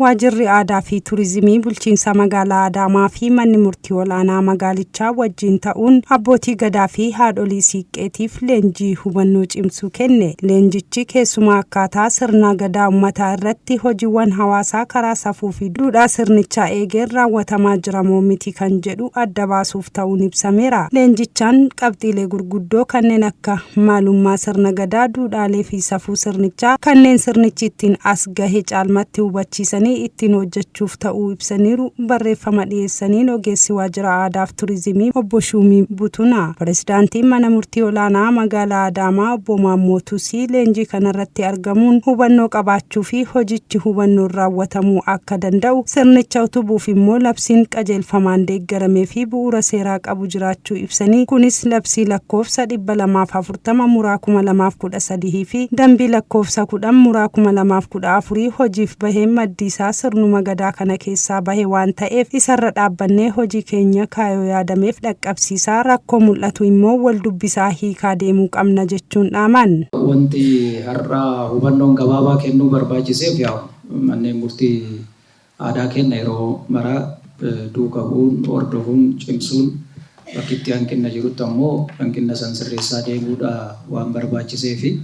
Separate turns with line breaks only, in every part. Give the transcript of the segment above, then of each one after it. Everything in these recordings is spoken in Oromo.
Waajirri Aadaa fi Turizimii Bulchiinsa Magaalaa Adaamaa fi Manni Murtii Ol'aanaa Magaalichaa wajjiin ta'uun Abbootii Gadaa fi Haadholii Siiqqeetiif leenjii hubannoo cimsu kenne. Leenjichi keessumaa akkaataa sirna Gadaa ummataa irratti hojiiwwan hawaasaa karaa safuu fi duudhaa sirnichaa eegeen raawwatamaa jiramoo miti kan jedhu adda baasuuf ta'uun ibsameera. Leenjichaan qabxiilee gurguddoo kanneen akka maalummaa sirna Gadaa, duudhaalee fi safuu sirnichaa kanneen sirnichi ittiin as gahe caalmatti hubachiisanii ittiin hojjechuuf ta'uu ibsaniiru barreeffama dhiyeessaniin ogeessi Waajjira Aadaaf Turizimii Obbo Shuumii Butunaa. Pirezidaantiin Mana Murtii Olaanaa Magaalaa Adaamaa Obbo Maammoo Tusii leenjii kanarratti argamuun hubannoo qabaachuu fi hojichi hubannoon raawwatamuu akka danda'u sirnicha utubuuf immoo labsiin qajeelfamaan deeggaramee fi bu'uura seeraa qabu jiraachuu ibsanii, kunis labsii lakkoofsa 240 muraa 2013 fi dambii lakkoofsa 10 muraa 2014 hojiif baheen maddiisaa sirnuma Gadaa kana keessaa bahe waan ta'eef isarra dhaabbannee hojii keenya kaayoo yaadameef dhaqqabsiisaa rakkoo mul'atu immoo wal dubbisaa hiikaa deemuu qabna jechuun dhaaman.
Wanti har'a hubannoon gabaabaa kennuu barbaachiseef yaa'u manneen murtii aadaa keenna yeroo mara duuka bu'uun, hordofuun, cimsuun bakki itti hanqinna jirutti ammoo hanqinna san sirreessaa deemuudha waan barbaachiseefi.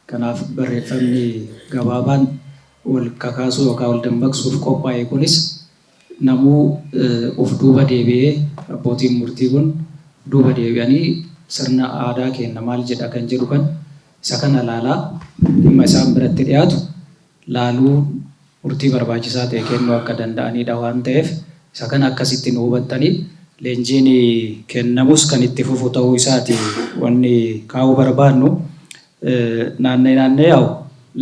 Kanaaf barreeffamni gabaabaan wal kakaasuu yookaan wal dammaqsuuf qophaa'e kunis namuu uf duuba deebi'ee abbootiin murtii kun duuba deebi'anii sirna aadaa keenna maal jedha kan jedhu kan isa kana laalaa dhimma isaan biratti dhiyaatu laaluu murtii barbaachisaa ta'e kennuu akka danda'aniidha waan ta'eef isa kana akkasitti nu hubattanii leenjiin kennamus kan itti fufu ta'uu isaati wanni kaa'uu barbaannu. Naanna'ee naanna'ee yaa'u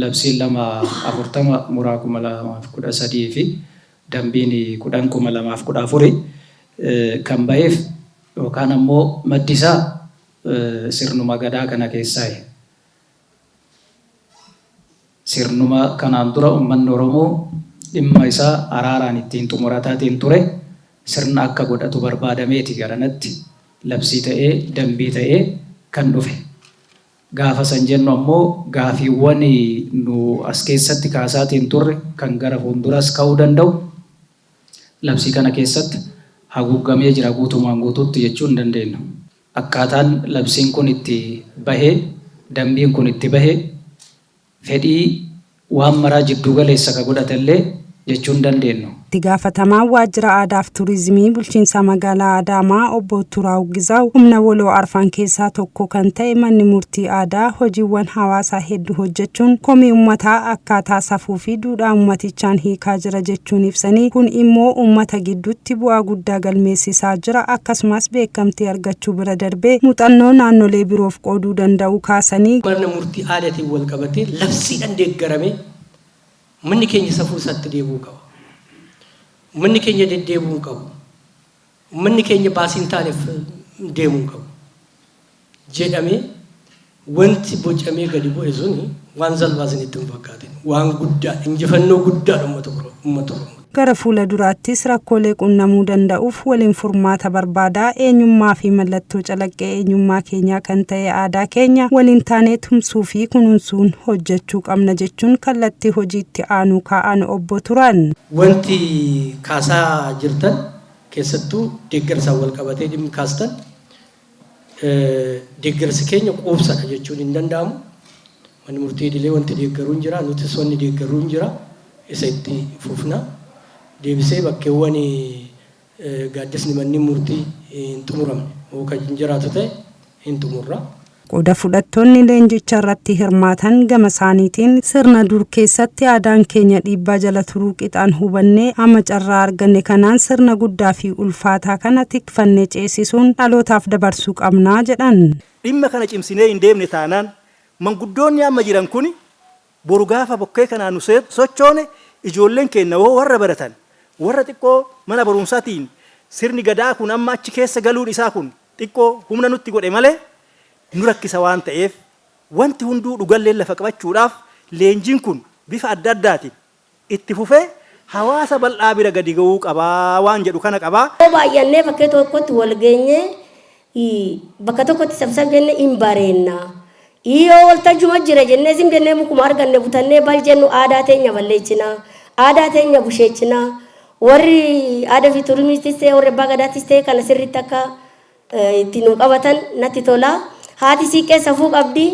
labsiin 2 40 muraa 2013 fi dambiin 10 2014 kan baheef yookaan ammoo maddi isaa sirnuma Gadaa kana keessaayi. Sirnuma kanaan dura ummanni Oromoo dhimma isaa araaraan ittiin xumurataatiin ture sirna akka godhatu barbaadameeti garanatti labsii ta'ee dambii ta'ee kan dhufe. Gaafa san jennu ammoo gaafiiwwan nu as keessatti kaasaatiin turre kan gara fuulduras ka'uu danda'u labsii kana keessatti haguuggamee jira guutumaan guutuutti jechuu hin dandeenyu. Akkaataan labsiin kun itti bahe, dambiin kun itti bahe fedhii waan maraa jidduu galeessa ka godhatellee jechuu hin dandeennu.
Itti Gaafatamaan Waajjira Aadaaf Turizimii Bulchiinsa Magaalaa Adaamaa Obbo Turaaw Gizaaw humna waloo arfan keessaa tokko kan ta'e Manni Murtii Aadaa hojiiwwan hawaasaa heddu hojjechuun komii ummataa akkaataa safuu fi duudhaa ummatichaan hiikaa jira jechuun ibsanii, kun immoo ummata gidduutti bu'aa guddaa galmeessisaa jira akkasumas beekamtii argachuu bira darbee muuxannoo naannolee biroof qooduu danda'uu kaasanii,
Mana murtii aadaatiin wal qabatee labsiidhaan deeggaramee ummanni keenya safuu isaatti deebi'uu qaba. Ummanni keenya deddeebi'uu hin qabu. Ummanni keenya baasii hin taaneef deemuu hin qabu. Jedhamee wanti bocamee gadi bu'e suni waan salphaa isinitti hin fakkaatin. Waan guddaa, injifannoo guddaadha ummata Oromoo.
Gara fuula duraattis rakkoolee qunnamuu danda'uuf waliin furmaata barbaadaa eenyummaa fi mallattoo calaqqee eenyummaa keenyaa kan ta'e aadaa keenya waliin taanee tumsuu fi kunuunsuun hojjechuu qabna jechuun kallattii hojii itti aanuu kaa'an Obbo Turan.
Wanti kaasaa jirtan keessattuu deeggarsaan walqabatee dhimmi kaastan Deeggarsi keenya quubsadha jechuun hin danda'amu. Manni murtii idilee wanti deeggaru hin jira, nutis wanni deeggarru hin jira. Isa itti fufna. Deebisee bakkeewwan gaaddisni manneen murtii hin xumuramne yoo kan jiraatu ta'e hin xumurra.
Qooda fudhattoonni leenjicharratti hirmaatan gamasaaniitiin, sirna dur keessatti aadaan keenya dhiibbaa jala turuu qixaan hubannee amma carraa arganne kanaan sirna guddaa fi ulfaataa kana tikfannee ceesisuun dhalootaaf dabarsuu qabna jedhan.
Dhimma kana cimsinee hin deemne taanaan manguddoonni amma jiran kuni boru gaafa bokkee kanaan nu sochoone ijoolleen keenna hoo warra baratan warra xiqqoo mana barumsaatiin sirni Gadaa kun amma achi keessa galuun isaa kun xiqqoo humna nutti godhe malee nu rakkisa waan ta'eef wanti hunduu dhugalleen lafa qabachuudhaaf leenjiin kun bifa adda addaatiin itti fufee hawaasa bal'aa bira gadi ga'uu qaba waan jedhu kana qaba.
Yoo baay'annee bakkee tokkotti wal geenyee bakka tokkotti sabsab jenne in bareenna. Yoo waltajjuma jira jennee zim jennee mukuma arganne butannee bal jennu aadaa teenya balleechina. Aadaa teenya busheechinaa. Warri aadaa fi turizimiitis ta'e, warri abbaa gadaatis ta'e, kana sirriitti akka itti nu qabatan natti tola. Haati siiqqee safuu qabdi.